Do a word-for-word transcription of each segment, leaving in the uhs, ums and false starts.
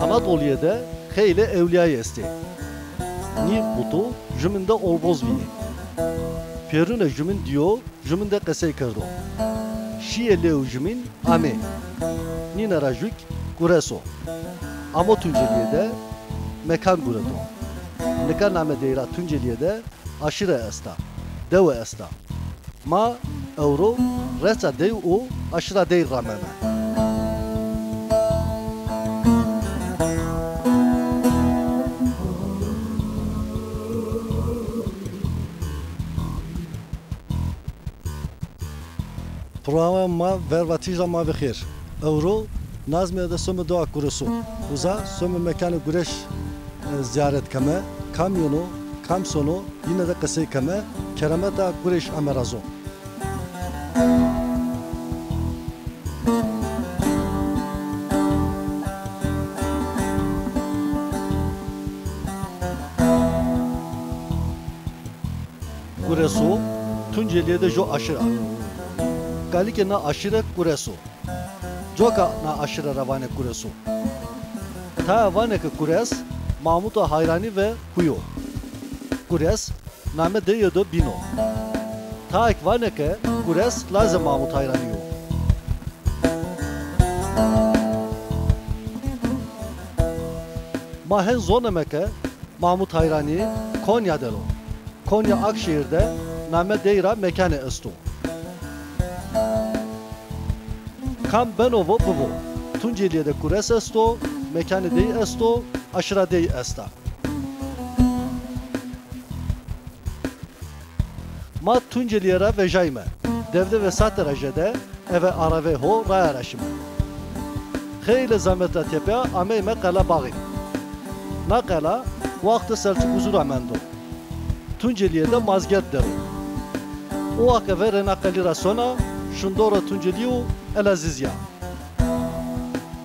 Anadolîye de xeylê ewlîyayî estê. Nî buto jumîn de olboz vînê. Pêrune jumîn dîyo, jumîn de qesey kerdo. Şîyê lê û jumîn amê. Nîne ra jûk Gures o. Amo Tuncelîye de mekan gureto. Nika name dey ra Tuncelîye de aşîre esta, dewe esta. Ma ewro reça dey û aşîra dey rameme. Programê ma verva tîj ra ma bi xêr. Ewro Nazmîye de some dewa Gureso. Uza some mekanê Gureş, e, zîyaret keme. Kam yeno, kam sono, yîne de qesey keme. Kerameta Gureş ame ra zo. Gureso, Tuncelîye de jo aşîr a. Galike na aşîre Gures o. Coka na aşîre ra vanê Gureso. Taya vanê ke Gures, Mahmûta Hayranî ve huyo. Gures, name deyo de bîno. Tayêk vanê ke Gures lazê Mahmût Hayranî yo. Ma hen zoneme ke Mahmût Hayranî Konya der o. Konya Akşehir de name dey ra mekanê esto. Kam beno vo bivo. Tuncelîye de Gures esto, mekanê dey esto, aşîra dey esta. Ma Tuncelîye ra vejayme. Devde ve sate ra jede eve aravê ho raya ra şime. Xeylê zamet ra tepîya ameyme Qela Baxîn. Na qela waxtê Selçukuzû ra mendo. Tuncelîye de Mazgert der o. O waxt ke verê na qelî ra sona, şindora Tuncelî û Elezîzî ya.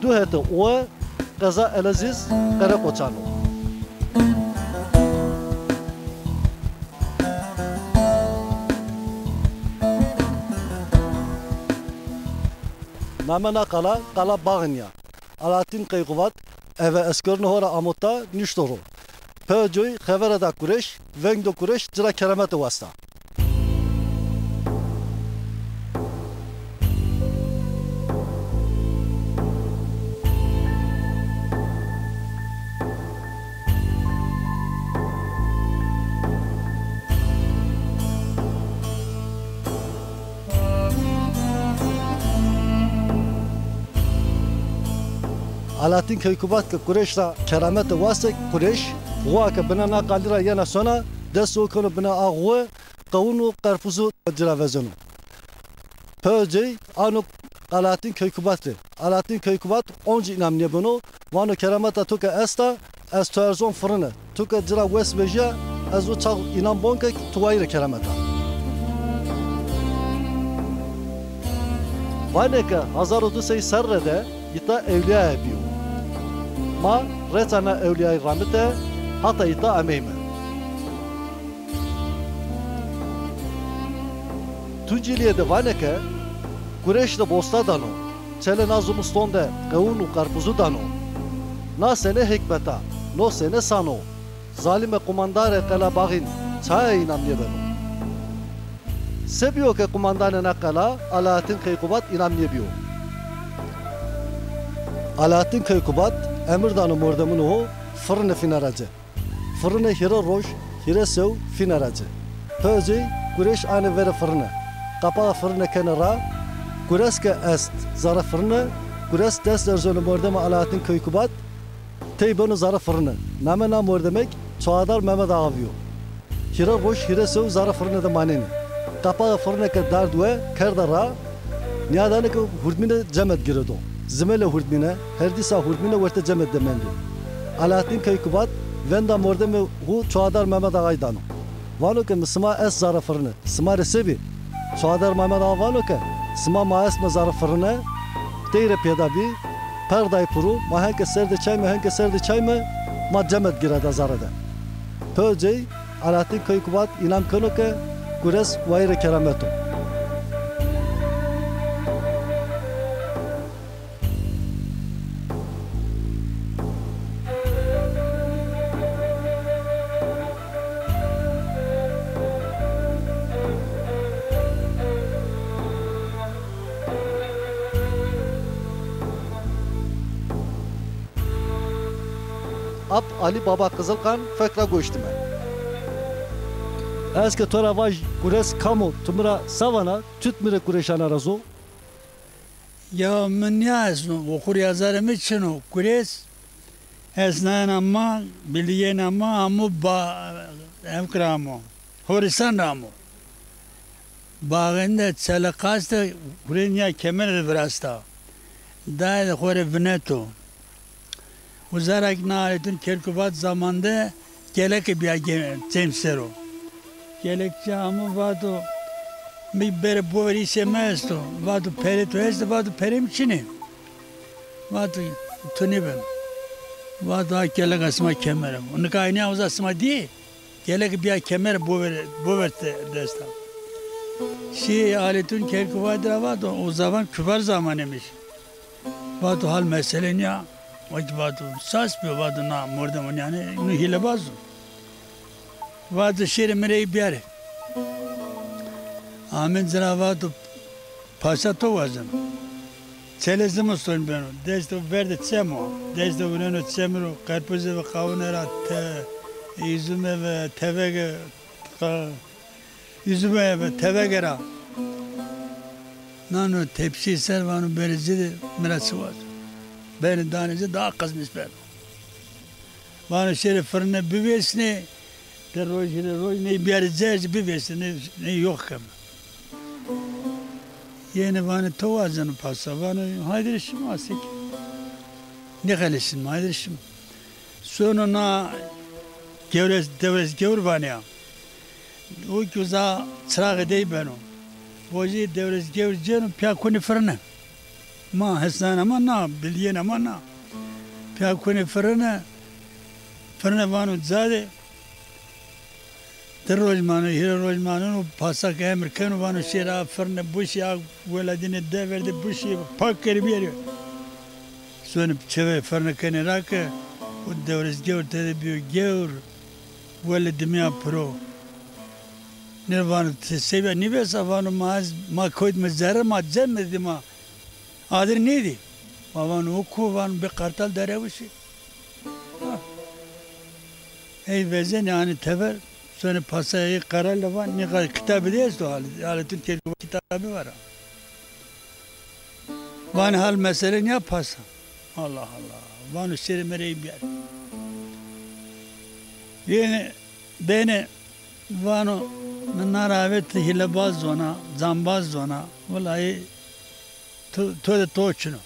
Du hete uwe qeza Elezîz Qereqoçan o. Name na qala, Qala Baxîn ya. Alaattîn Keykubat eve eskerunê ho ra amo ta nişto ro. Peyo coy xevere da Kureş, veng do Kureş, ci ra keramete wasta. Alaattîn Keykubat ke Kureş ra keramete waste, Kureş, xuwa ke bina na qalî ra yena sona, dest o keno bina a xuwe, qewun û qerpûzû ci ra vezeno. Peyo cey ano Alaattîn Keykubat rê. Alaattîn Keykubat oncî înam nêbeno, vano kerameta to ke esta, ez to erzon firine. To ke ci ra wes vejîya, ez o çax înam bon ke to wayîrê kerameta. Vanê ke hazar û di sey serre de îta ewlîyaye bîyo. Ma reça na ewlîyayî ramite hata îta ameyme. Tuncelîye de vanê ke Kureş de bosta dano, çelê na zimiston de qewun û qerpûzû dano. Na senê hikmet a, no senê san o. Zalime qumandarê Qela Baxîn çaya înam nêbeno? Se bîyo ke qumandanê na qela Alaattîn Keykubat înam nêbîyo? Alaattîn Keykubat emir dano mordemûnê ho firine fîne ra ci. Firine hîre roj, hîre sew fîne ra ci. Peyo cey Kureş anê verê firine. Qapaxê firine kenê ra. Gures ke est zerrê firine, Gures dest erzeno mordemê Alaattîn Keykubat, tey beno zerrê firine. Namê na mordemek Çoadar Memed Axa bîyo. Hîre roj hîre sew zerrê firine de manenê. Qapaxê firine ke dard we, kerde ra, nîyadanê ke hurdmîne cemed girêdo. Zimelê hurdmîne, herdîsa hurdmîne wertê cemed de mendê. Alaattîn Keykubat venda mordemê hu Çoadar Memed Axayî dano. Vano ke mi sima est zerrê firine, sima rê se bî? Çoadar Memed Axa vano ke sima ma estme zerrê firine, tey rê pêda bî, perdayî piro, ma hen ke serdê çay me, hen ke serdê çay me, ma cemed girêda zerre de. Peyo cey Alaattîn Keykubat înam keno ke Gures wayîrê keramet o. Ap Ali Baba Qizilkan fek ra goştime. Ez ke to ra vaj, gures kam o, tu mi ra sa vana, tut mi rê gureşana ra zo? Ya mi nîya esno, oxur yazarê mi çin o, gures esnayena ma, bilîyena ma amo ba-, ewk ra amo, Horistan ra amo. Baxên de çeleqas de hurê nîya kemere de virasta. Daye de xo rê vineto. Uza ra kî na Aletun Kerkû vat zaman de geleke bîya ge-, cem ser o. Gelekçî amo vato, mi bere bover îsê mi esto. Vato perê to esto? Vato perê mi çin ê. Vato tu nêbeno. Vato a geleka sima kemere bo. Nika eynîya uza sima dîyê? Geleke bîya kemere bover, bover te desta. Şî Aletun Kerkû vat ra vato, o zaman küfar zamanêmiş. Vato hal mesele nîya. O kî vato sas bîyo, vato na mordemo nîyanê, nu hîlebaz o. Vato şêrê mi rê ey biyarê. Ame ci ra vato, pasa to wazeno. Çelê zimiston beno. Dest o ver de çem o. Dest o vureno çemi ro, qerpuzê ve qawune ra te, îzume ve tevege, qa-, îzume ve tevege ra. Nano tepsî ser, vano berê ci de mi ra çi wazo. Benê danê ci, daha qizmîs beno. Vano şêrê firine bivêsnê, di roj, hîrê roj ney biyarê ci, ez bivêsnê, ney, ney yox keme. Yenê vanê to wazeno pasa, vano haydê rê şima, seke. Nêxelesînme, haydê rê şima. Sono na gewres, dewres gewr vanê ya. O kî uza çiraxê dey beno. Vojî dewres gewr cêno, pîya kunê firine. Ma hesnayena ma na, bilîyena ma na. Pîya kunê firine, firine vano ca de. Di roj mano, hîrê roj mano, pasa ke emir keno, vano şêrê a firine buşî, a weladîne de ver de buşî, pak kerî biyerî. Sonê çêvê firine kenê ra ke o dewres gewr tede bîyo gewr, wele dimîya piro. Nê vano ti sey bîya nîvêsa, vano ma ez, ma koyt mi zerre, ma cem mi dî ma. Adir nêdî. Ma vano o ku, vano bê qartal derewişî. Ha. Ey vezenê anê tever, sonê pasayê ey qeral de van, nîqa kitabî de esto, hal-, Aletun Kerkû kitabî vara. Vanê hal mesele nîya pasa. Allah Allah. Vano şêrê mi rê ey biyarê. Yenê benê vano mi na ra avê ti hîlebaz zona, cambaz zona. Wulay to, to de to çin o.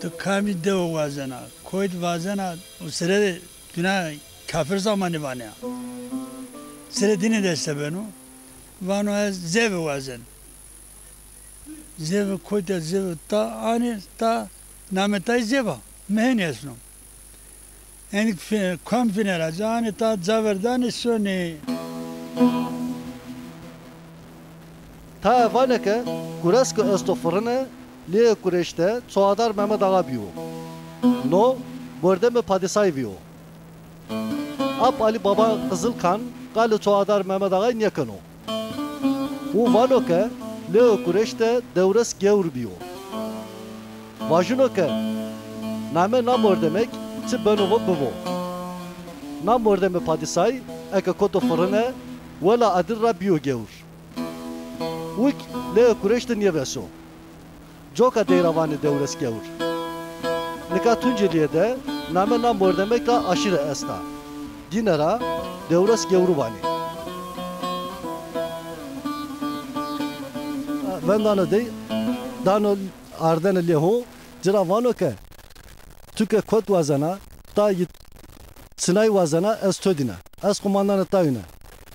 Ti kamcî dewe wazena, koyt wazena, o sire de duna kafir zamanî vanê ya. Sire dîne deste beno, vano ez zeve wazen. Zeve koyt a, zeve ta, anê ta, namê tay zeva, mi henî esno. Enî fi-, kam fîne ra ca, anê ta ca ver danê sonê. Tae vanê ke gures ke esto firine, lêyê gureş de Çoadar Memed Axa bîyo. No mordemê padîsayî vîyo. Ap Alî Baba Qizilkan qalê Çoadar Memed Axay nêkeno. Û vano ke lêyê gureş de dewres gewr bîyo. Vajîno ke name na mordemek çi beno vo bibo. Na mordemê padîsay eke koto firine, wela Adir ra bîyo gewr. Wik leyê kureş de nêveso. Coka dey ra vanê Dewres Gewr. Nika Tuncelîye de name na mordemek ra aşîre esta. Dîne ra Dewres Gewru vanê. Vendano dey, dano ardene lê ho, ci ra vano ke, tu ke kot wazena, ta yi çinay wazena, ez to dîna. Ez qumandana ta wîna.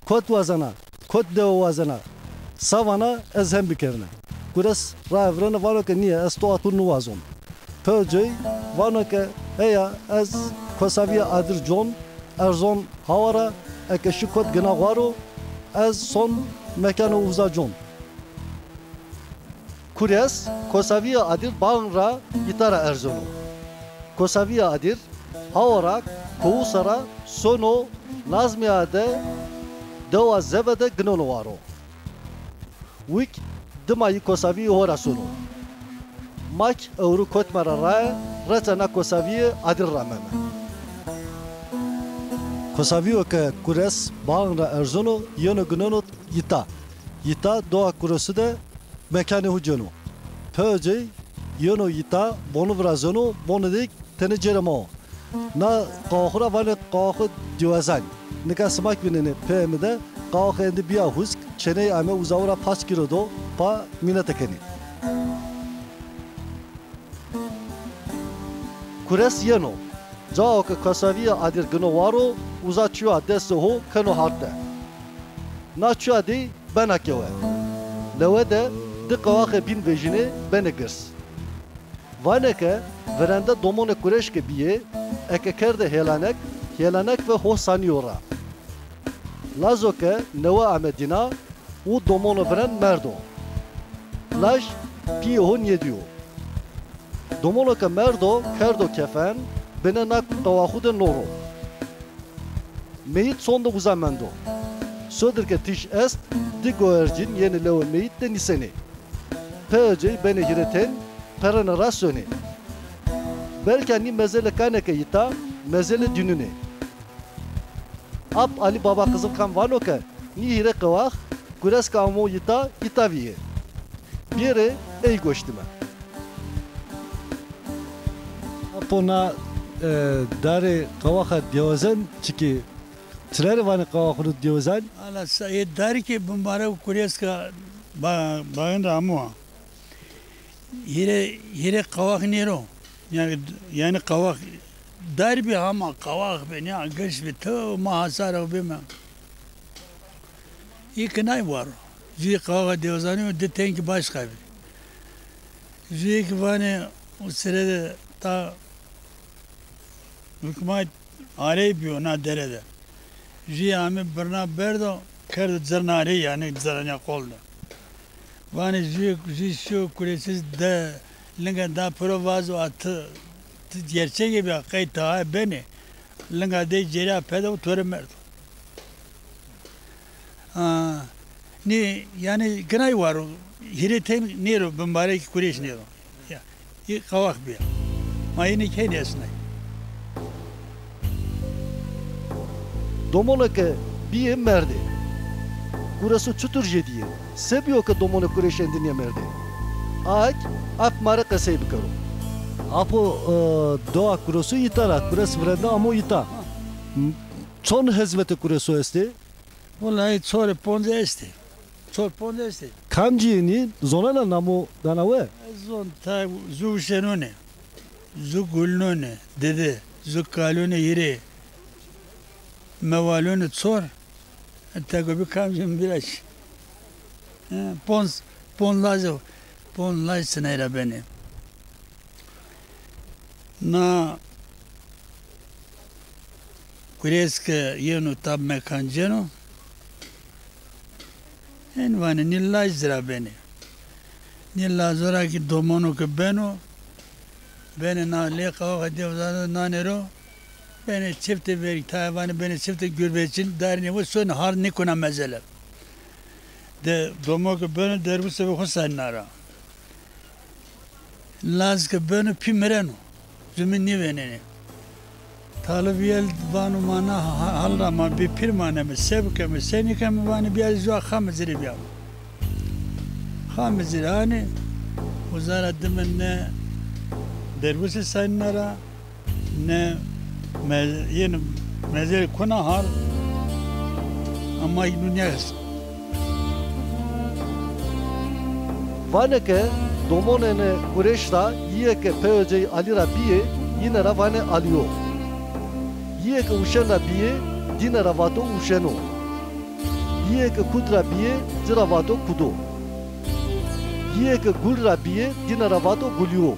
Kot wazena, kot dewe wazena, sa vana, ez hem bikerine. Gures rae virena, vano ke nîye, ez toa tu niwazon. Pew coy vano ke heya, ez Kosavîya Adir con, erzon hawa ra, eke şi kot gina xwa ro, ez son mekano uza con. Kures Kosavîya Adir bağin ra îta ra erzono. Kosavîya Adir hawa ra kowusa ra sono Nazmîya de dewa Zeve de ginono waro. Wik dima yi Kosavîyê ho ra sono. Ma kî ewro kotîme ra rae, reça na Kosavîyê Adir ra meme. Xwesavîyo ke Kures baxin ra erzeno, yeno gineno Yita. Yita doa Kuresu de mekanê xo ceno. Pey o cey yeno Yita, bonu virazeno, bonê dey tenê cêrê ma o. Na qawaxu ra vanê qawaxu Dîwezan. Nika sima kî vînenê peyê mi de, qawaxu êndî bîya husk, çêney ame uzawu ra paç kîlo do, pa mînete kenê. Kures yeno. Cao ke Xwesavîya Adir gino war o, uza çuya destê ho keno hard de. Na çuya dey bena kewe. Lewe de di qawaxê bîn vejînê, benê girs. Vanê ke virende domonê Kureş ke bîyê, eke kerdê hêlanek, hêlanek ve ho sanîyo ra. Lazo ke newe ame dîna, u domono virend merdo. Laj pîyê ho nêdîyo. Domono ke merdo, kerdo kefen, binê na qawaxu de no ro. Meyît sonde uza mendo. Sodir ke tîj est, di goercîn yenê lewê meyît de nîsenê. Pey o cey benê hîrê tên, perrenê ra sonê. Belka nî mezelê kanê ke Yita, mezelê dînûn ê. Ap Alî Baba Qizilkan vano ke nî hîrê qawax, Kures ke amo Yita, Yita vîyê. Bêrê ey goştîme. Apo na, e, darê qawaxa Dêwezen çikê, çira rê vanê qawaxûnû Dêwezen? Ala sa-, ê darî ke bimbarek Kureska ba-, baxin ra amo a. Hîrê, hîrê qawax nêro. Yanî, yanî qawax dar bî hama qawax bî, nîya girs bî, to ma hasar o bîme. Î kinay war o. Jûyê qawaxa Dêwezanî yo, di tenkî başqa bî. Jûyê kî vanê o sire de ta hukmat arey bîyo na dere de. Jûyê amê birna berdo, kerdo cirna arey, yanî ciranya qol de. Vanê jûyê, jûyê şîyo Kureşî de linga da piro vazo a ti, ti gerçekê bîya, qey tae benê. Linga dey cêrîya pede û to rê merdo. A, nê, yanî ginay war o, hîrê ten nêro, bimbarek Kureş nêro. Ya, î qawax bîya. Ma yînê key nêesnay. Domono ke bîyê merdê. Kuresu çitur jêdîyê? Se bîyo ke domonê Kureş êndî nêmerdê? Ak, ap ma rê qesey bikero. Apo, e, doa Kuresu Yita ra, Kures virende amo Yita. Çond hezvetê Kuresu estê? Wellahî çor ê ponc estê. Çor ponc estê. Kamcî yê nî, zonena namo dana we? Ez zon, ta zu uşenonê, zu gulnonê, didi, zu kalonê hîrê, mewalonê çor, e, tego bî kamcî mi bîra çi. E, ponc, ponc laj o, ponc laj sinay ra benê. Na Kures ke yeno tab mekan ceno. Hen vanê nî laj ci ra benê. Nî lazo ra kî domono ke beno, benê na lê qawaxa Dêwezanî de nanê ro, benê çiftê vergî, tayê vanê benê çiftê gurbetçîn, darînê we sonê, hard nêkona mezele. De domo ke beno, derbusê ve xo sanîna ra. Laz ke beno pî mireno. Zumîn nêvênenê. Talib yel vano ma na ha-, hal ra ma bêpîr maneme, se bikeme, senî keme, vanê bîya zû a xamê ci rê bîyame. Xamê ci rê anê, uza ra dime ne derbusê sanîna ra, ne me-, yenê mezelê kuna hal, ama înu nêest. Vanê ke domonênê Kureş ra yîye ke pey o cey Alî ra bîyê, yîne ra vanê Alîyo. Yîye ke uşen ra bîyê, dîne ra vato uşeno. Yîye ke kud ra bîyê, ci ra vato kudo. Yîye ke gul ra bîyê, dîne ra vato gulîyo.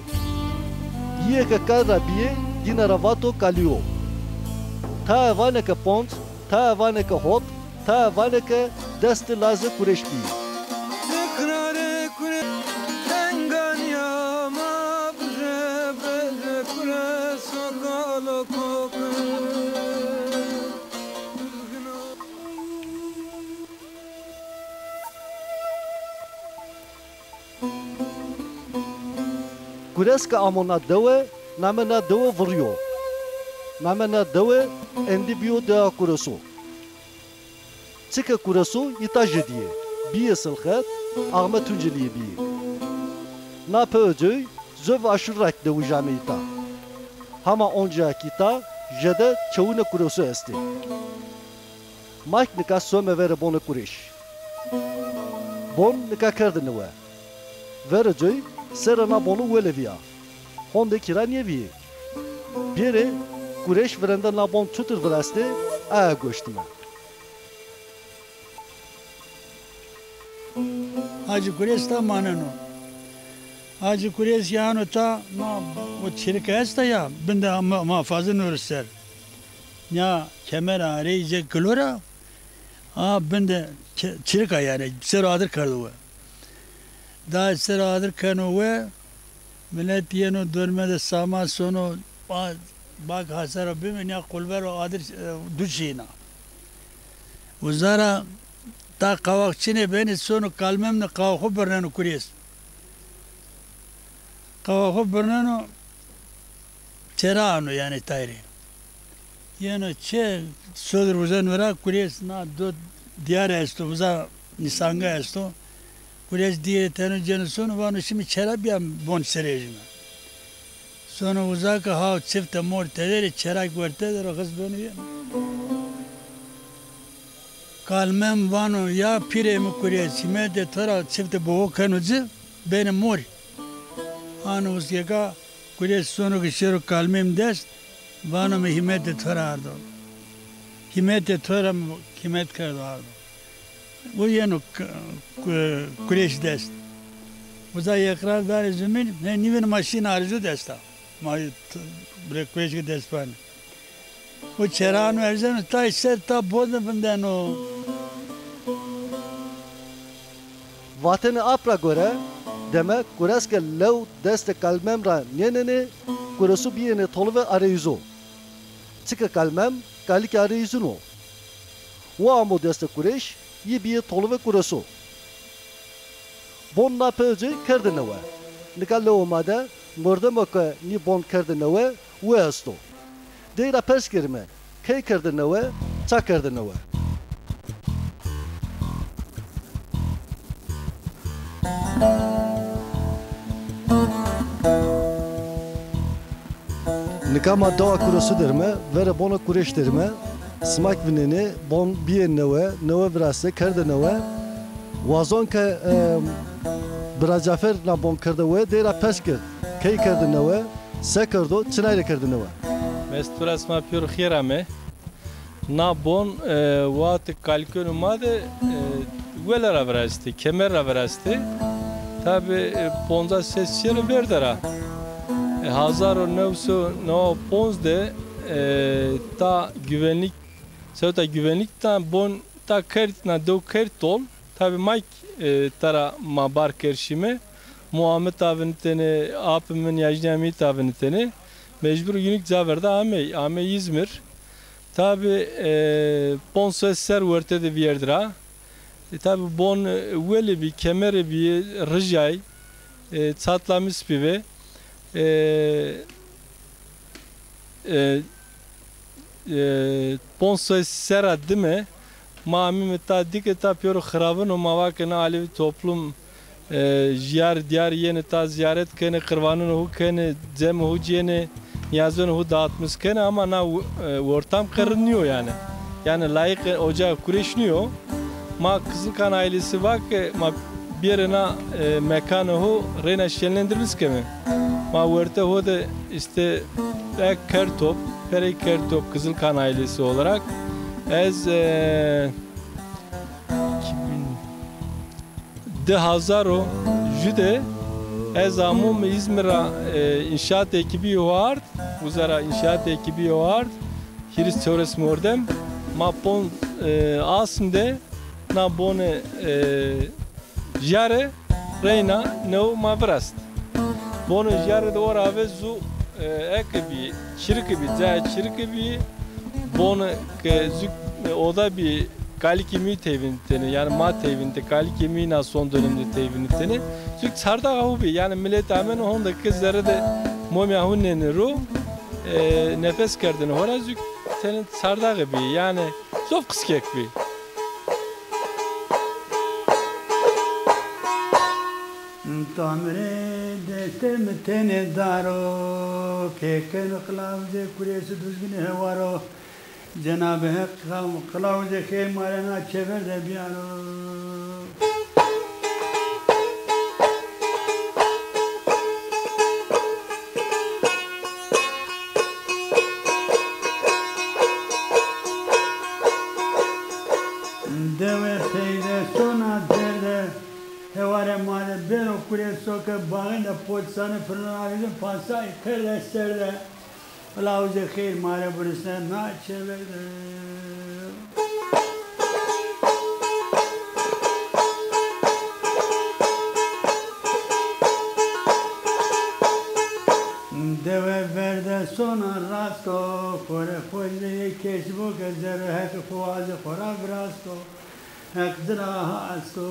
Yîye ke kal ra bîyê, dîne ra vato kalîyo. Tae vanê ke ponc, tae vanê ke hot, tae vanê ke des di lazê Kureş bîyî. Tekrarê Kure-, tenganîya ma bire, bire Kure, sokalo koke. Kures ke amo na dewe, name na dewe Virî yo. Namê na dewe êndî bîyo Dewa Kureso. Çike Kureso îta jedî yê. Bîyê Silxet, Axmet Tuncelî yê bîyê. Na pewe coy zov aşûr ra ki dewijî amê îta. Hama oncîya ki îta jede çewunê Kureso estê. Ma ki nika some verê bonê Kurêş. Bon nika kerde newe. Verê coy serê na bono wele vîya. Hondê kî ra nêvîyê. Bêrê Kurêş virende na bon çutir virastê, aye goştime. Hacî Kurêş ta maneno. Hacî Kurêş yano ta ma o çirika esta ya, binde ma, ma fazla nori ser. Ya kemera arey ce gilo ra, a binde ke-, çirika yanî, sero adir kerdo we. Daha sero adir keno we, milet yeno dorme de sama sono, ba-, bak hasero bimîn ya kulvero adir, e, du çîna. Uza ra ta qawax çinê benî sono kalmemne qawaxo birneno Kurêş. Qawaxo birneno, çera ano yanî tayre. Yeno çe sodir uzen vira Kurêş na do diyar esto, uza nisanga esto. Kurêş diyarê teno ceno sono, vano şîme çera bîya bon serejîme. Sono uza ke haw çifte mor tede rê, çera ki werte de ro xis beno yeno. Kalmem vano ya pîrê mi Kurêş, hîmetê to ra çifte boho keno ci, benê mor. Ano uskeka Kurêş sono ke şêro kalmem dest, vano mi hîmetê to ra ardo. Hîmetê to ra mi hîmet kerdo ardo. O yeno k-, k-, Kurêş dest. Uza îqrar danê zumîn, ne nîvîn ma şîn arzu desta. Ma t-, bire Kurêş ke dest vanê. O çera ano erzeno tay ser ta bon de vindeno. Vatene ap ra gore, demek Kurêş ke lew destê Kalmem ra nênenê, Kureso bîyêne tolve areyîzo. Çike Kalmem kalikê areyîzun o. Wo amo destê Kurêş, yi bîyê tolve Kureso. Bon na pewe coy kerde newe. Nika lewo ma de mordemo ke nî bon kerde newe, wi esto. Dey ra pers kerîme, key kerde newe, ça kerde newe? Nika ma dewa Kuresu derîme, verê bona Kurêş derîme. Sima kî vînenê, bon bîyê newe, newe viraste, kerde newe. Wazon ke, e, bira Cafer na bon kerde we, dey ra pers kerd. Key kerde newe, se kerdo, çinay rê kerde newe? Mest, tu ra sima pêro xêr ame. Na bon, e, wextê kalikênû ma de, e, wele ra viraştê, kemer ra viraştê. Tabî, e, poncas ses serrî vêrde ra. E, hazar û new sey û neway û ponc de, e, ta güvenlik, sewta güvenlik ta bon ta kerd, na dew kerd tol. Tabî ma kî, e, tera ma bar kerd şîme. Mo ame ta vinitêne, apê mi, nîyajnîya mi ta vinitêne. Mecbur yînî ca verda amey, amey Îzmir. Tabî, e, ponc sey ser werte de vîyerd ra. E, tabî bon, e, welî bî, kemerî bî, rijay, e, çatlamis bî ve. E, e, e, ponc sey serra dime ma amîme ta dîke ta pêro xiravin o, ma va ke na Alevi toplum, e, jiyar diyar yenê ta ziyaret kenê, qirvanunê hu kenê, cemê hu cênê, niyazunê hu dağıtmış kenê, ama na, e, ortam qe rind nîyo yanî. Yanî layîqê ocaxê Kurêş nîyo. Ma Kızılkan ailesi va ke ma bêrê na, e, mekanê ho reyna şenlendirmiş keme. Ma werte ho de îşte ek kerd top, perey kerd top Kızılkan ailesi olarak. Ez, e, iki bin, di hazar û jû de ez amûm Îzmir ra, e, înşaat ekîbî ho ard, uza ra înşaat ekîbî ho ard, hîris çewres mordem, ma pon, e, asm de na bonê, e, jare reyna new ma virast. Bonê jare de ora ve zu, e, eke bî, çirike bî, cayê çirike bî. Bonê ke zu, e, oda bî, kalikê mi teyvinitêne, yanî ma teyvinitê, kalikê mi na son dönemde teyvinitêne. Zu çardaxa hu bî, yanî milet ameno honde ke zerre de momya hu nêne ro. E, nefes kerdêne ho ra zû tenê sardaxî bî, yanî zof qiskek bî. Tamirê destê mi tenê daro, kê keno qilawizê kurêsî Duzginî hewaro. Cenabê Heq qilawizê xêr ma rê na çêver de bîyaro. Dewe peyde sona derde, hewarê ma de bêro kurêso ke baxîn de poçsanê pirnavîzin pasayî kerde ser de. Qilawizê xêr ma rê birisne na çêver de. Dewe verde sona rast o, xo rê xo zî yê kesî bo ke zerrê Heqî xo wazê xo ra virasto. Heq ci ra ha esto.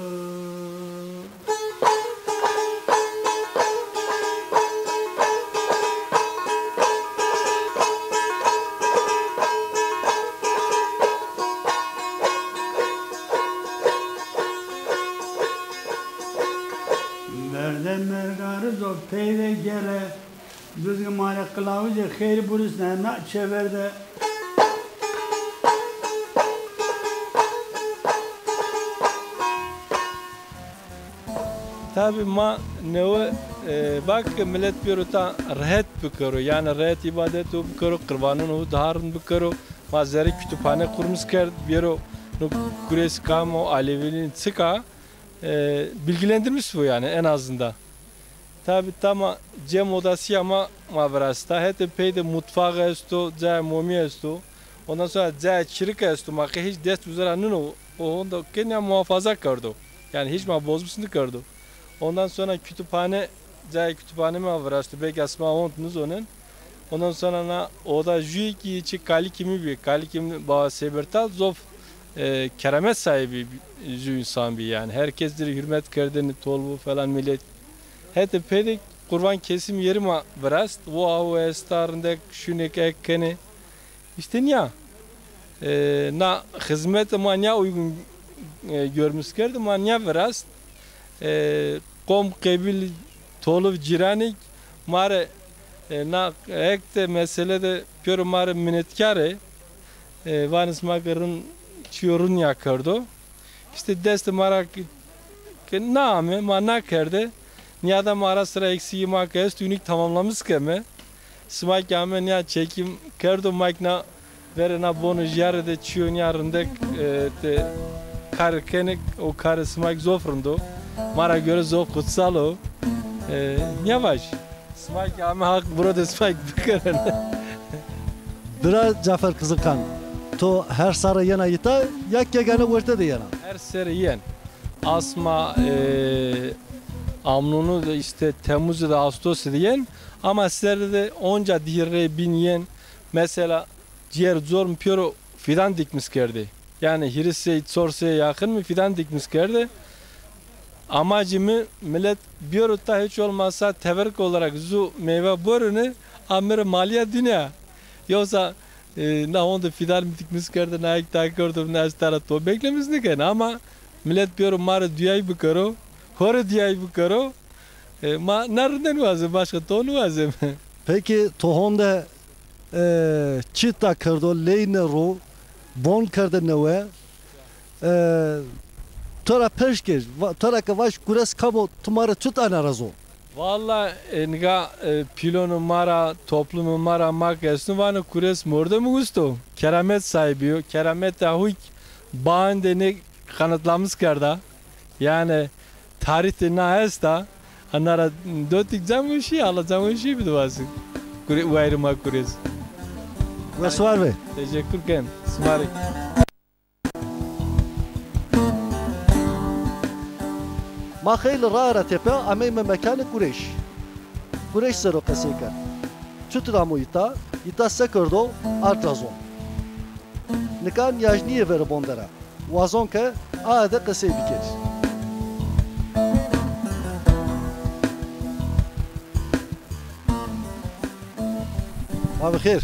Verde merga rizo peyde gere. Duzgî ma rê qilawizê xêrî burusne na çêver de. Tabî ma newe, e, vake ke milet bêro ta rehet bikero, yanî rehet îbadeto bikero, qirbanûnê ho daha rind bikero. Ma zerrê kütüphane qurmîs kerd, bêro no kurês kam o, alevînî çik a, e, bilgilendirmiş bo yanî en azından. Tabî tama cem odasîya ma, ma virasta. Hetê pey de mutfax esto, cayê momî esto. Ondan sonra cayê çirik esto. Ma qey hîç dest uza ra nîno. O honde ke nîya muhafaza kerdo. Yanî hîç ma bozmîs nêkerdo. Ondan sonra kütüphane, cayê kütüphane ma viraşto. Belkî sima hond nizonên. Ondan sonra na oda jûyê kî çi kalikî mi bî. Kalikî mi Baba Sêbirtal zof, e, keramet sahibi jû însan bî yanî. Her kes ci rê hurmet kerdêne, tolbu falan millet. Hetê pey de qurban kesim yerî ma virast. Wo awe esta, rindek şûnêk ek kenê. Îşte nîya, e, na xizmete ma nîya uygun, e, görmüş kerd, ma nîya virast. E, qom, qebîl, tolib, cîranêk ma rê, e, na hek de mesele de pêro ma rê minetkar ê. E, vanê sima ke rind, çîyo rind nîya kerdo. Îşte destê ma ra ke, ke naame, ma nakerde. Nîyada ma ara sıra eksîyê ma ke esto, înî tamamlamîs keme. Sima ke ame nîya çekim kerdo, ma ke na verê na bono jîyare de çîyo nîya rindek, e, te kar kenê, o karê sima ke zof rind o. Ma ra göre zof kutsal o. E, nîya vaj. Sima ke ame Haq buro de sima ke bikerene. Bira Cafer Kızılkan, to her serre yena îta ya gegane werte de yena? Her serre yen. Asma, e, amnûnû de îşte Temmuzî de, Ağustosî de yen. Ama serre de onca dî rê bîn yen. Mesela cêr cor mi pêro fidan dikmiş kerdê. Yanî hîris sey, çor sey yakın mi fidan dikmiş kerdê. Amacê mi, milet bêro ta, hiç olmazsa teberruk olarak zu meyve borune, a mi rê malîya dîne. Yoksa, e, na honde fidan mi dikmiş kerde, na ek ta kerdo, na ez ta ra to beklemîş nêkena. Ama milet bêro ma rê duyay bikero, ho rê duyay bikero. E, ma na rinde nêwazeme, başka to nêwazeme. Peki to honde, e, çita kerdo, leyne ro, bon kerde newe, e, to ra pers kej, va-, to ra ke vaj kurês kam o, ti ma rê çut ana ra zon? Valla, e, nika, e, pîlonê ma ra, toplumê ma ra ma ke estûn, vanê kurês mordemî usto, keramet sahibi yo, kerametê ho kî baen de nê kanıtlamîş kerda. Yanî tarîh de na esta, ana ra dotik cam weşî, Allah cam weşî bido vasin. Kure-, wayirê ma kurês. Wes û war be. Teşekkür ken. Sima rê. Ma xeylî rae ra tepe ameyme mekanê Kurêş. Kurêş ser o qesey kerd. Çutir amo îta, îta se kerdo, ard ra zon. Nika nîyajnîyê verê bon de ra. Wazon ke aye de qesey bikerî. Ma bi xêr.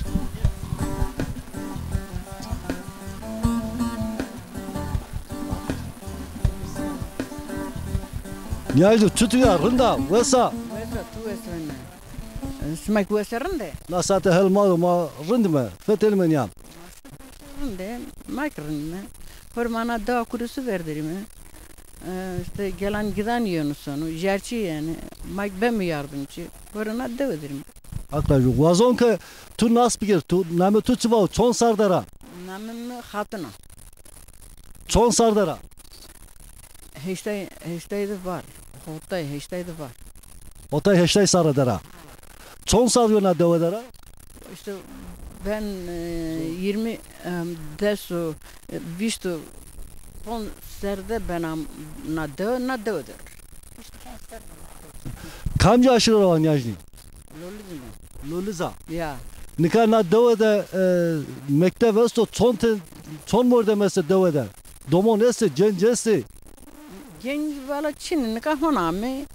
Niyajdo, çitur ya, rind a, wes a? Wes a, tu wes vene. Sima ki wes a, rind e? Na saete hel ma do, ma rind îme, fetelîme nîyan. Rind e, ma ki rind îme. Hor ma na dewa Kurisû ver der îme. E, îşte gelan gidan yeno sono, jerçî yanî. Ma ki beme yardimcî. Hor na dewe der îme. Hak rajî. Wazon ke tu nas biker, tu, namê tu çi va û çond serre der a? Namê mi Xatun a. Çond serre der a? Heştay, heştay de var. Hotay, heştay de var. Hotay, heştay serre der a. Çond serre yo na dewe der a? İşte ben, e, yirmi, e, des û, e, vîst û ponc serre de bena na dewe, na dewe der. Kamcî aşîre ra wa niyajnî? Loliz îme. Loliz a? Ya. Nika na dewe de, e, mekteb esto, çond ten, çond mordem estê dewe de? Domon estê, cenc estê? Cenc vala çin ê, nika hona amê.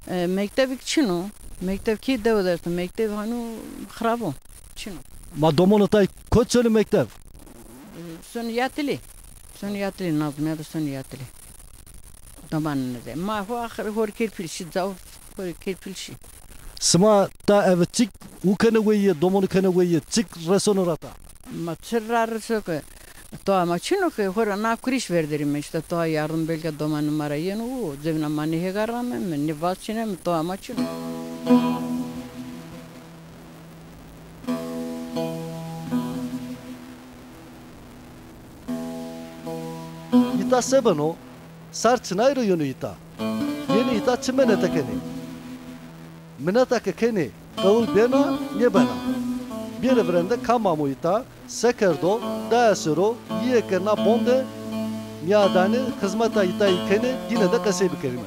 E, mektebî ki çin o. Mekteb kî dewe de esto, mekteb hanî xirab o. Çin o. Ma domonê tay kot sonê mekteb? Sonê yatilî. Sonê yatilî, Nazmiya de sonê yatilî. Domanê nêzê. Ma ho axir hor kêr pîl şî, zaf hor kêr pîl şî. Sima ta eve çik û kenê weyîye, domonî kenê weyîye, çik resono ra ta? Ma çi ra reso ke? Toa ma çin o ke, hora na kurîş ver der îme, îşte toa yardim belka domanê ma ra yeno û, zewna ma nêhêga rame, mi nêvazçîne, mi toa ma çin o. Îta se beno? Sar çinay ro yeno îta? Yenê îta çi minete kenê? Mineta ke kenê, qewul bêna, nêbena? Bêrê virende kam amo îta, se kerdo, daye sero, yîye ke na bon de nîyadanê, xizmeta îtayî kenê, yîne de qesey bikerîme.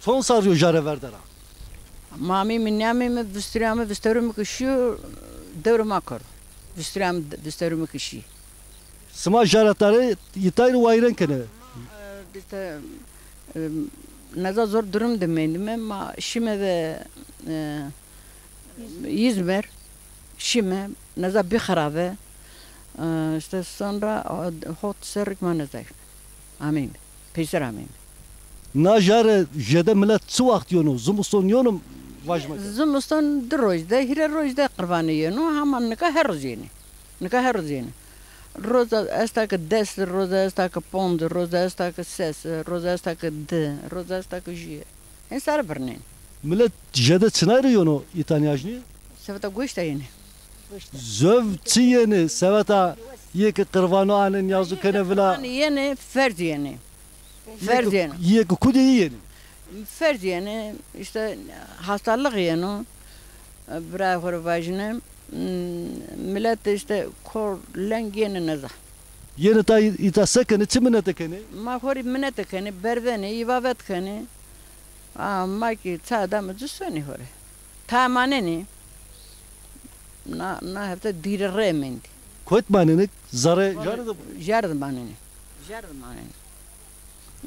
Çond serre yo jare ver der a? Ma ameyme, nêameyme, vistîrayme, vistewrê mi ki şîyo, dewrê ma kerdo. Vistîrayme, vistewrê mi ki şî. Sima jare tarê îtay rê wayîren kenê? E, îşte, e, neza zor durum de mendîme, ma şîme ve, e, Îzmir, şîme, neza bî xirabe. E, îşte sonra, e, hot serrî ki ma neza ameyme. Peyser ameyme. Na jare jêde milet çi waxt yeno? Zimiston yeno, vajîme ke? Zimiston di roj de, hîrê roj de qirvanê yeno, hama nika her roz yenê. Nika her roz yenê. Roza esta ke des, roza esta ke ponc, roza esta ke ses, roza esta ke di, roza esta ke jû. Hên sare birnên. Milet jêde çinay rê yeno îta nîyajnî? Seveta goşta yenê. Zov çi yenê? Seveta yê ke qirvano anê nîyazo kenê vila. Yenê, ferz yenê. Ferz yenê. Yê ke kudê yî yenê? Ferz yenê, îşte hastalix yeno. Birayê xo rê vajîne, milet îşte kor leng yenê neza. Yenê ta îta se kenê, çi minete kenê? Ma xo rê minete kenê, bervenê, îbadet kenê. A, ma kî ça dame ci sonê xo rê. Tayê manenê. Na, na hefte dîre rê mendî. Kot manenê? Zerê jare de? Jare de manenê. Jare de manenê.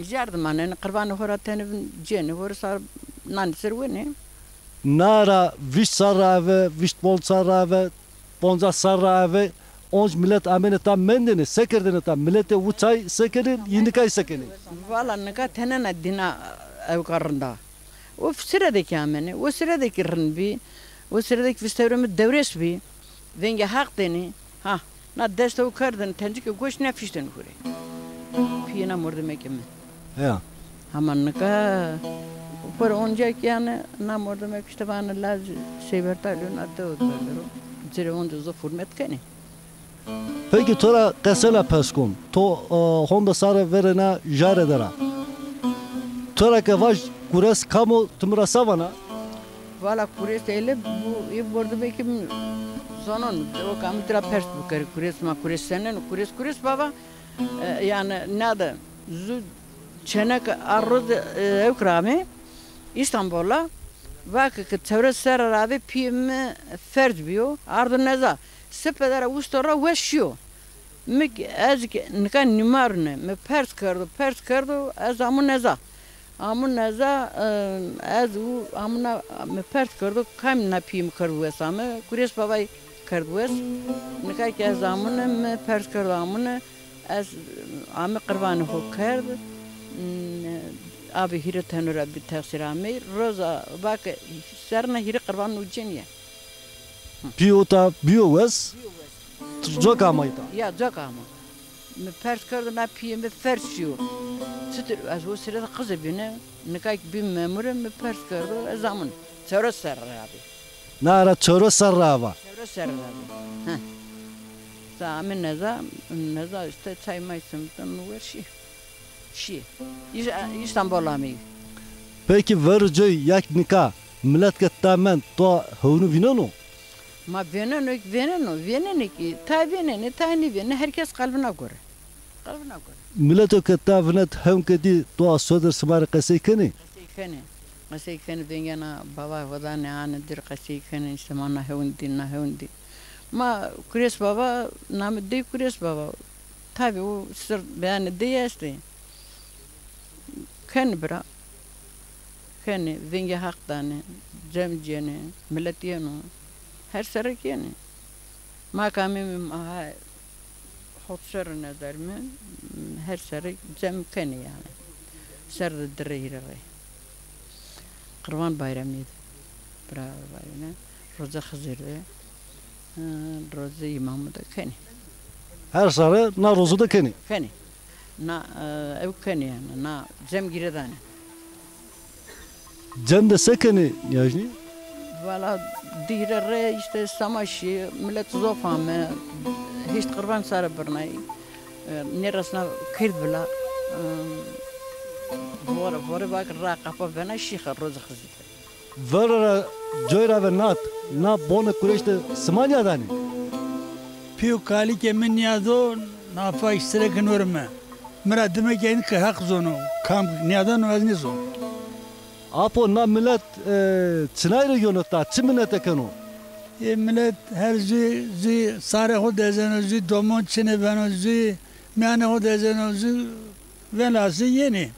Jare de manenê. Qirvanê xo ra tenê vin cênê, xo rê sar nanê ser wenê. Na ra vîst serr ra eve, vîst ponc serr ra eve, poncas serr ra eve, onc milet amêne ta mendêne, se kerdêne ta? Miletê wi çay se kenê, yî nikay se kenê? Valla nika tenêna dîna ewka rind a. O sire de kî amêne, o sire de kî rind bî, o sire de kî vistewrê mi dewrês bî, vengê Haq dênê. Ha, na dest ew kerdêne, tencikê goşt nêfiştêne xo rê. Pîyê na mordemekê mi. Ya. Hama nika xo rê onca kî yanî na mordemek îşte vanê laj Seybertalî yo, na dewe der o. Ci rê onca zof hurmet kenê. Peki to ra qesena pers kon. To, e, honde serre verêna jare der a. To ra ke vaj Kures kam o, ti mi ra se vana? Valla Kures eyle bu, ê mordemekê mi zonon. O ke amê ti ra pers bikerê, Kures ma, Kures senên o, Kures, Kures baba. E, yanî na de zu çêneke a roze, e, ewk ra amê Îstanbul a. Va ke, ke çewres serre ra avê pîyê mi ferz bîyo, ardo neza. Sipede ra wisto ra wes şîyo. Mi ki, ez ki nika nîmarune, mi pers kerdo, pers kerdo, ez amu neza. Amu neza, e, ez û amuna, mi pers kerdo, kam na pîyê mi kerd wes ame, Kurês Babayî kerd wes. Nika ki ez amune, mi pers kerdo amune, ez ame qirvanê xo kerd. Abê hîrê tenu ra bi texsîr amey. Roza vake serna hîrê qirvan nû cênîye. Pîyo ta bîyo wes, coka amay ta. Ya, coka ama. Mi pers kerdo na pîyê mi fers şîyo. Çitur ez o sire de qizê bîne, nika ki bî memure, mi pers kerdo, ez amun. Çewres serre ra bî. Na ra çewres serre ra va. Çewres serre ra bî. Heh. Sa amê neza, neza işte çay may simite mi wer şî. Şî. Îş-, Îstanbul ameyî. Peki ver coy yak nika milet ke ta mend to hewnu vîneno? Ma vêneno, vêneno, vênenê ki. Tay vênenê, tay nêvênenê, her kes qelbina gore. Qelbina gore. Mileto ke ta vinet hewn ke dî to a sodir sima rê qesey kenê? Qesey kenê. Qesey kenê, vengena bava xo danê, anê dir qesey kenê, îşte ma na hewn dî, na hewn dî. Ma Kurês Bava, namê dey Kurês Bava. Tabî o sir beyanê dey estê. Kenê bira. Kenê, vengê Haq danê, cem cênê, milet yeno. Her serre kenê. Ma kamê mi, ma ha hot serre neder mi, her serre cem kenê yanî. Ser de di rê hîrê rê. Qirvan Bayramî de. Bira Bayramî. Roza Xizir de. Hı, rozê îmamî de kenê. Her serre na rozu de kenê? Kenê. Na, e, ew kenê yanî, na cem girêdanê. Cem de se kenê Niyajnî? Valla di hîrê rê îşte sema şî, milet zof ame, hîşt qirvan sare birnay, e, nêresna kerd vila, e, vore, vore vak ra qapa bena şîxe roz Xizir. Vero ra coy ra ve nat, na bonê kureş de sima nîyadanê? Pî û kalikê mi nîyado, nafa îştirêke nûrime. Mi ra dime ke in ke Heq zono, kam nîyadano ez nêzon. Apo, na milet, e, çinay rê yono ta, çi minete keno? Ê milet her zû, zû sarê xo dezeno, zû domon çine beno, zû mîyanê xo dezeno, zû velhasıl yenê.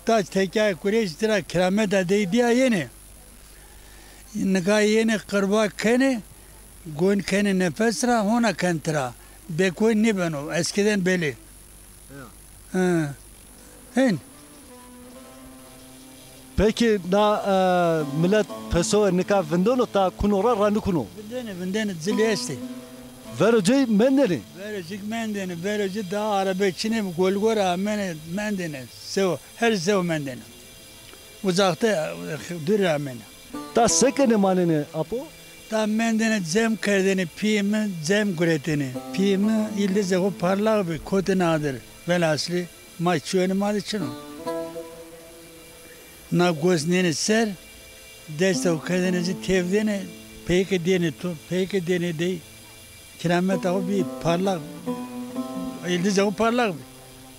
Tac tekayê kureş tira kirameta dey dîya yenê. Nika yenê qirba kenê, gon kenê nefes ra, hona ken tira. Bêgon nêbeno, eskiden belê. Ya. Hı. Hên. Peki na, e, milet pesowe nika vindeno ta kuno ra ra nikuno? Vindêne, vindêne, cilî estê. Vero cey mendêne? Vero cik mendêne, vero ci daha arebe çinê golgora amêne mendêne. Sew, her sew mendêne. Uzaxte, e, dûrî ra amêne. Ta se kenê manenê apo? Ta mendêne cem kerdêne, pîyê mi cem guretêne. Pîyê mi îldizê xo parlax bî, kotêne adir. Velhaslî, ma çîyonê ma de çin o. Na gos nêne ser, destê xo kerdêne ci têvdêne, peyêke dêne to, peyêke dêne dey. Kirameta xo bî parlaq, îldizê xo parlaq bî.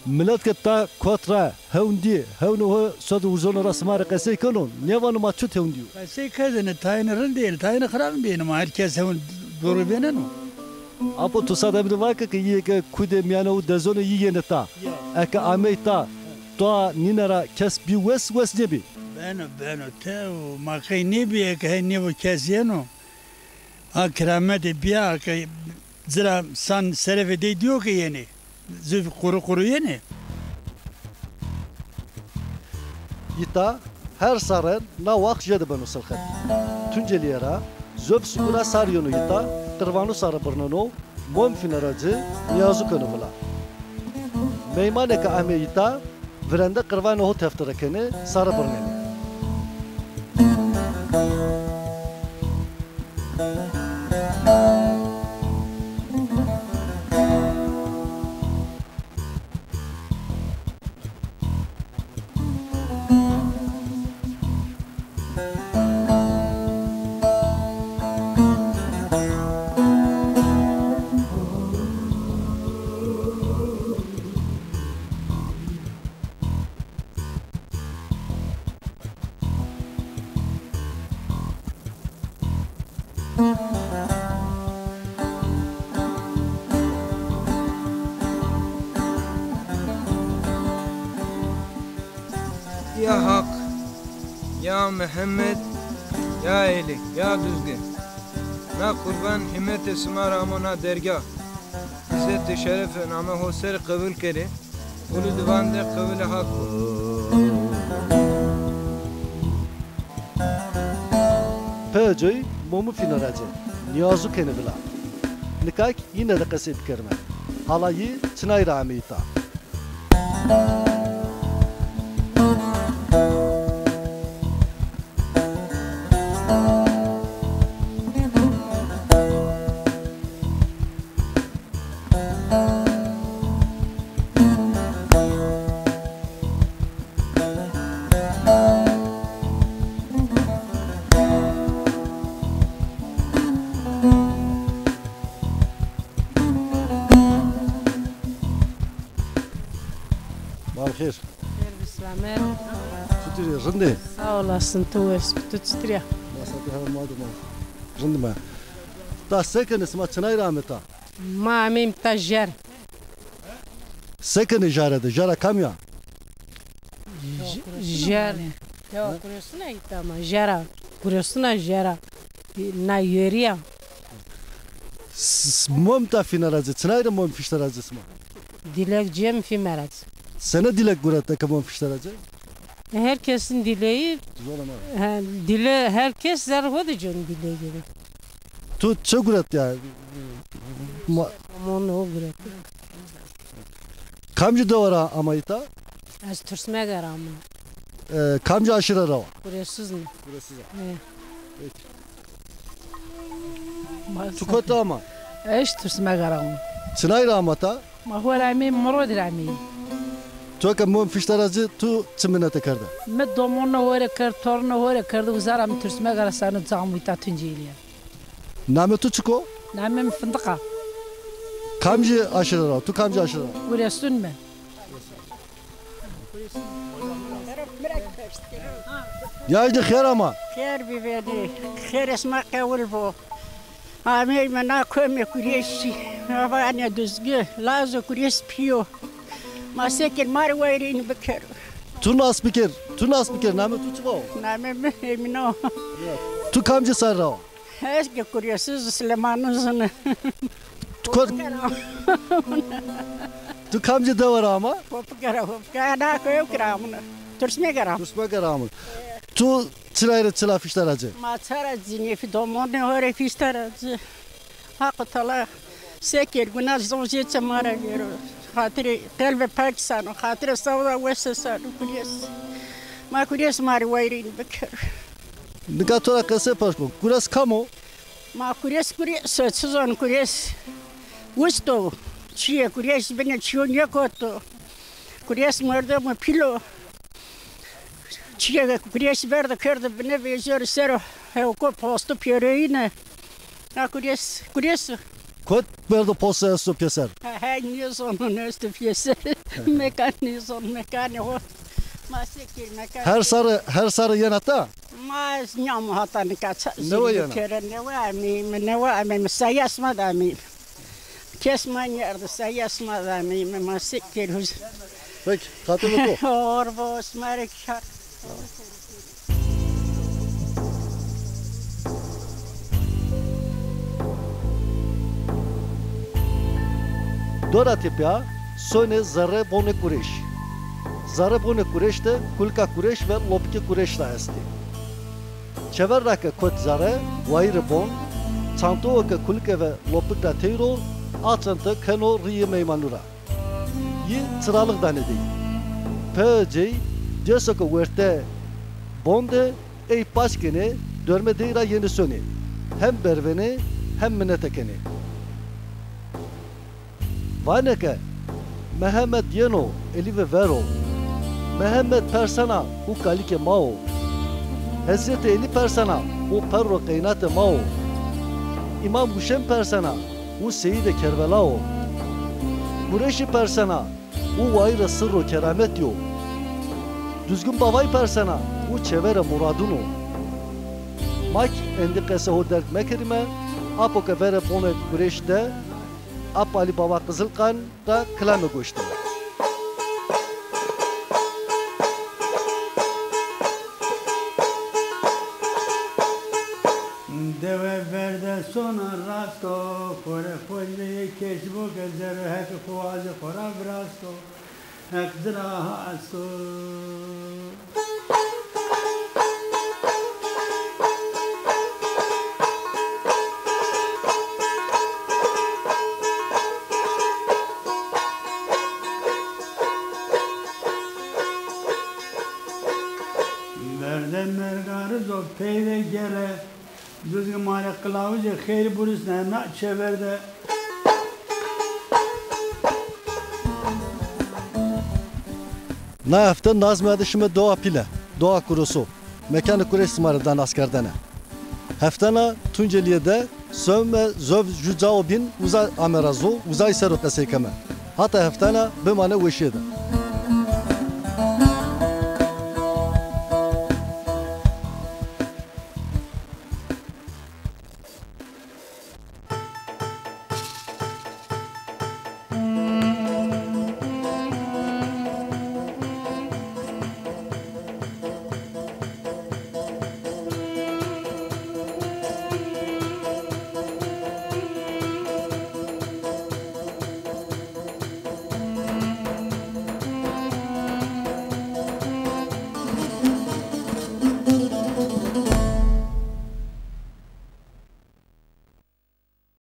Milet ke ta kot ra hewn dî, hewnê ho sod û urzonê ra sima rê qesey keno, nêvano ma çut hewn dîyo? Qesey kerdêne, tayêne rind êne, tayêne xirab êne, ma her kes hewn doğru vêneno. Apo, to sada mi de vake ke îyê ke kudê mîyanê û dezonê yî yenê ta. Ya. Eke amey ta, toa nîne ra kes bî wes, wes nêbî? Beno, beno, tew, ma qey nêbî, eke hen nêbo kes yeno. A kirametê bîya ke ci ra san serefê dey dîyo ke yenê. Zû quru quru yenê. Îta her sarren na waxt jêde beno silxet. Tuncelîye ra zof sukûna sar yeno îta, qirvanu sare birneno, mom fîne ra ci nîyazu keno vila. Meymanê ke amê îta, virende qirvanê ho teftire kenê, sare birnenê. Ya Haq, ya Mihemed, ya Elî, ya Duzgî. Na qurban hîmetê sima ra amo na dergah. Îzzetê şerefê namê ho ser qebul kerê. Ulu divan de qewilê Haq bo. Pê coy momu fîno ra ci, nîyazu kenê vila. Nika kî yîne de qesey bikerime. Hala yî çinay ra ameyî ta. Mal xêr. Xêr bi selamet. Çitur î, rind î? Sağ olasın, tu wes, tu çitur î? Masa tu her ma duma. Rind ma. Ta se kenê, sima çinay ra amê ta? Ma ameyîm ta jer. Se kenê jare de? Jara kamî ya? J-, jer. Ya kuresuna îta ma. Jera. Kuresuna jera. Na yerî ya. S-, s-, mom ta fîne ra ci. Çinay ra mom fîşte ra ci sima? Dilek cem fîme ra ci. Sene dilek guret eke mom fîşte ra ci? Herkesin dileği, he, dile, herkes zerre ho de cen dileği. Tu çi guret ya? Ma- Mon o guret. Kamcî dewe ra ama îta? Ez Tursmege ra ama. E, kamcî aşîre ra wa? Kuresuzne. Kuresuz a. He. Peki. Tu kotî ama? Ez Tursmege ra ama. Çinay ra ama ta? Ma ho ra ameyî, Murodî ra ameyî. Tu ke mom fîşte ra ci, tu çi minete kerde? Mi domonê ho rê kerd, tornê ho rê kerd, uza ra mi Tursmege ra seno, camû îta tuncî îlî ya. Namê tu çik o? Namê mi Findiq a. Kamcî aşîre ra? Tu kamcî aşîre ra? Kuresun mi. Ya îşte xêr ama. Xêr bivênî. Xêrê sima qewil bo. Ameyme na komê Kurêşî. Ma vanê Duzgî, Lazo Kurês pîyo. Ma se kên, ma rê wayîrênî biker. Tu nas biker, tu nas biker, namê tu çi wa o? Namê mi Emîne o. Ya. Tu kamcî ser ra wa? Ez ke Kurêsuz, Silêmanuzune. Tu kot-, tu kamcî dewe ra ama? Hopike ra, Hopike. Na koyo kî ra amune. Tursmege ra. Tursmege ra amune. Tu çinay rê çila fîşte ra ci? Ma ça ra cinî fî, domonê ho rê fîşte ra ci. Haqo Teala se kên, guna zon jê çê ma ra vêro. Xatirê qelbê pak sano, xatirê sawda wes sano Kurês. Ma Kurês ma rê wayîrênî biker. Nika to ra qesey pers bo. Kurês kam o? Ma Kurês, Kurês o, çi zon Kurês. Wist o. Çîyê Kurês binê çîyo nêkoto. Kurês merdomo pîl o. Çîyê Kurês verdo kerdo binê vejero ser o. Hewko posto pêroyîne. Ha, Kurês, Kurês o. Kot verdo posto esto pêser? Ha, ha, nêzonon esto pêser. Mekan nêzon, mekanê ho. Ma se kên, mekan. Her sarî, her sarî yena ta? Ma ez nîyamo hata nika ça. Newe yena? Kere newe ameyme, newe ameyme. Saya sima de ameyme. Kes ma nêerdo, saya sima de ameyme, ma se kên. Peki, xatirê to. Hor bo, sima rê kar. Dora tepîya sonê zerre bonê Kurêş. Zerre bonê Kurêş de kulika Kurêş ve lopikê Kurêş ra estê. Çever ra ke kot zerre, wayîrê bon, çantowo ke kulike ve lopik ra tey ro, a çante keno rîyê meymanu ra. Yî çiralix danê dey. Pê cey, cêso ke werte bon de ey paç kenê, dormê dey ra yenê sonê. Hem bervenê, hem minete kenê. Vanê ke Mihemed yeno, Elî ve ver o. Mihemed persena, u kalikê ma o. Hezretê Elî persena, u perro qeynatê ma o. Îmam Huşên persena, u seyîdê Kerbela o. Kurêşî persena, u wayîrê sirr û kerametî yo. Duzgin Bavay persena, u çeverê muradun o. Ma kî endî qesê ho derg mekerîme, apo ke verê bonê Kurêş de, Ap Alî Bava Qizilkan ra kilame goş dime. Sona rasto, xo rê xo zî yê keşî bo ke zerrê Heqî xo wazê xo ra virasto. Heq ci ra ha esto. Verde mergariz o peyde gere. Duzgî ma rê qilawicê xeyrî burusne na çêver de. Na hefte nazmê de şime Dowa Pîle, Dowa Kuroso. Mekanê kurê sima rê da naskerdene. Heftena Tuncelîye de sewme zov ju cao bîn uza ame ra zo, uzay ser o qesey keme. Hata heftena bimane weşîye de.